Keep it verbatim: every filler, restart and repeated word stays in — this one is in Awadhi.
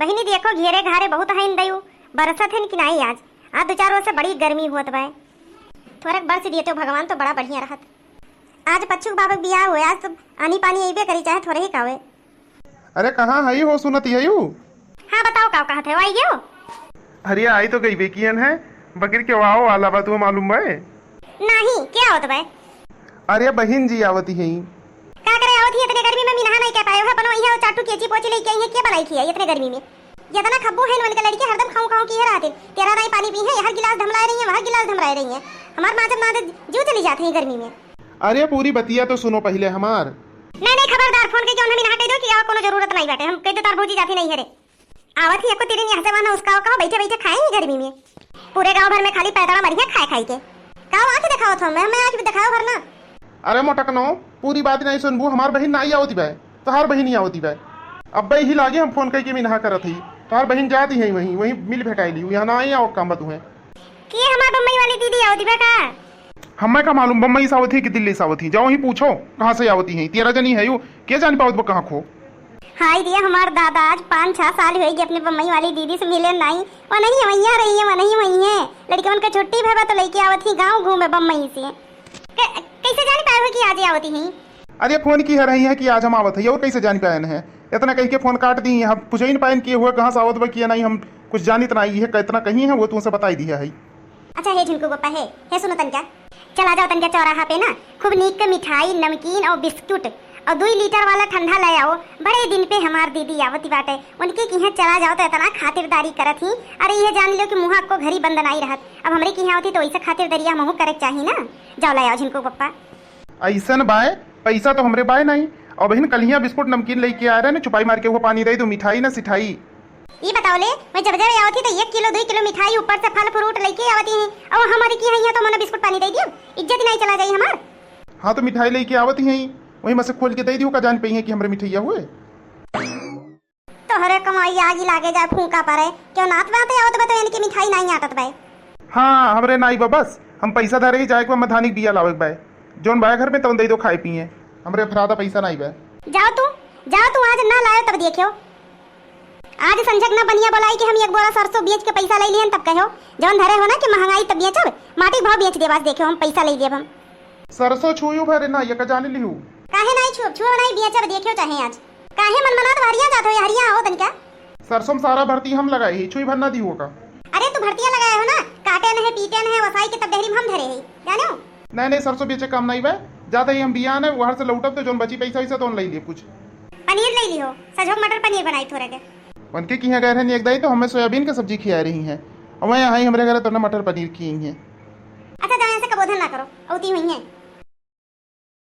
बहिनी देखो, घेरे घारे बहुत हइन दयू, बरसत हइन कि नाई आज? आज दो चार रोज से बड़ी गर्मी होत बाय। थोरक बरस दिए तो भगवान तो बड़ा बढ़िया रहत। आज पच्छू के बाबा के बियाह हुए, आज तो आनी पानी अइबे करी, चाहे थोरे ही कावे। अरे कहाँ हई हो सुनत हयू? हाँ बताओ, का कहत है, आई गयो? अरे आई तो गई बेकियन है, बकरी के वाओ वाला बा, तुम्हें मालूम बाय? नहीं, क्या होत बाय? अरे बहिन जी आवती हैं। का करे आवत ही इतने गर्मी में? मिनहा नहीं कह पाए हो, अपनो यहाँ चाटू केची पोची लेके आई है, क्या बनाई खिया इतने गर्मी में? इतना खब्बू है उनके लड़के, हरदम खाऊं खाऊं किए रहते। तेरा दाई पानी पी है, यहाँ गिलास धमलाए रही है, वहाँ गिलास धमलाए रही है। हमार माँ जब ना दे, जीव चली जाते हैं गर्मी में। अरे पूरी बतिया तो सुनो पहले हमार। नहीं नहीं, खबरदार, फोन करके उन्हें मिनहा कह दो कि यहाँ कोनो जरूरत नहीं बाटे, हम कह दो तार भौजी जाती नहीं है रे। आवत ही एको तिरिन यहाँ से वहाँ उसका कहो, बैठे बैठे खाएंगे गर्मी में। पूरे गांव भर में खाली पैताड़ा मरिया खाए खाई के। का आँख दिखाओ थो, मैं, मैं आँख भी दिखाओ भर ना। अरे मोटकनो, पूरी बात नहीं सुनबू, हमार बहिन नाई आवती बाय, तोहार बहिन ही आवती बाय। अब्बे ही लागे हम फोन करके मिनहा करत ही, तोहार बहिन जाती है वहीं, वहीं मिल भेटाई ली, यहाँ ना आई आओ काम बा तुहें। के हमार बम्बई वाली दीदी आवती बा का? हमें का मालूम बम्बई से आवत ही कि दिल्ली से आवत ही, जाओ ही पूछो कहाँ से आवती हैं, तेरा जनी है यू, के जान पावत बा कहाँ खो। हाय रे हमार दादा, आज पाँच छह साल होई गए अपने बम्बई वाली दीदी से मिले नाई। वो नहीं वहीं रही है, वो नहीं वहीं है। लड़कवन के छुट्टी भवा तो लेके आवत ही गाँव घूमे बम्बई से। क-, कैसे जान पाए हो कि आज आवती हैं? अरे फोन की है रही है कि आज हम आवत है, और कैसे जान पाए हैं? इतना कह के फोन काट दी, हम पूछे ही नहीं पाए कि हुआ कहाँ से आवत बा कि नहीं, हम कुछ जानित नहीं है, कितना कहीं है वो तुमसे बताई दिया है। अच्छा हे झिनकू बप्पा, हे, हे सुनो तनका, चला जाओ तनका चौराहा पे ना, खूब नीक के मिठाई, नमकीन और बिस्कुट और दुई लीटर वाला ठंडा ले आओ। बड़े दिन पे हमार दीदी आवती बाटे, उनके किहाँ चला जाओ तो इतना खातिरदारी करत ही। अरे ये जान लो कि मुँह को घरी बंद नहीं रहत, अब हमरे किहाँ होती तो ऐसा खातिरदारिया हमहू करे के चाही ना। जाओ ले आओ झिनकू बप्पा। ऐसन बाय, पैसा तो हमरे बाय नहीं। और बहिन कलिया बिस्कुट नमकीन लेके आ रहे ने, छुपाई मार के वो पानी दे दो, मिठाई ना सिठाई। ई बताओ ले, मैं जब जब आवत ही तो एक किलो, दो किलो मिठाई, ऊपर से फल फ्रूट लेके आवत ही। और हमारे की है यहाँ तो मने बिस्कुट पानी दे दियो, इज्जत नहीं चला जाई हमार। हाँ तो मिठाई लेके आवत ही, वही में से खोल के दे दियो, का जान पइहे कि हमरे मिठाइया हुए। तोहरे कमाई आगी लागे जाए फूका परे, क्यों नात बात आवत बा तो इनकी मिठाई नहीं आटत बा। हाँ हमरे नाई बा, बस हम पैसा धरे ही जाए के बा, मधानी के बिया लावे के बा, जौन बा घर में तौन दे दो खाए पिए, हमरे अफरादा पैसा नहीं बा। जाओ तू, जाओ तू, आज ना लायो तब देखियो। आज संझक ना बनिया बोलाई कि हम एक बोरा सरसों बेच के पैसा ले लिहन, तब कहो, जौन धरे हो ना कि महंगाई तब बेचब, माटी के भाव बेच देब, आज देखो हम पैसा ले लेब हम। सरसों छुयू भरे ना, ये का जाने लिहू। काहे नहीं छुअब, छुअब नहीं, बेचब, देखियो चाहे आज। काहे मन मनात हरिया जात हो, हरिया आओ तनिका। सरसों में सारा भरती हम लगाए ही, छुई भर ना दिहू का। अरे तू भरतिया लगाए हो ना, काटे नहीं, पीटे नहीं, वसाई के तब डेहरी में हम धरे ही, जानो? नहीं नहीं, सरसों बेचे काम नहीं बा, जाते ही हम बियान है, वहर से लौटब तो जौन बची पैसा वैसा तो ले लिए कुछ। पनीर ले लिहो, सजोक मटर पनीर बनाई थोड़े के। उनके किहाँ गए रहनी एक दाई तो हमें सोयाबीन के सब्जी खिया रही हैं, और वह आई हमरे घर तो ना मटर पनीर खियाई हैं। अच्छा जाओ, यहाँ से कबोधन ना करो, औती हुई हैं।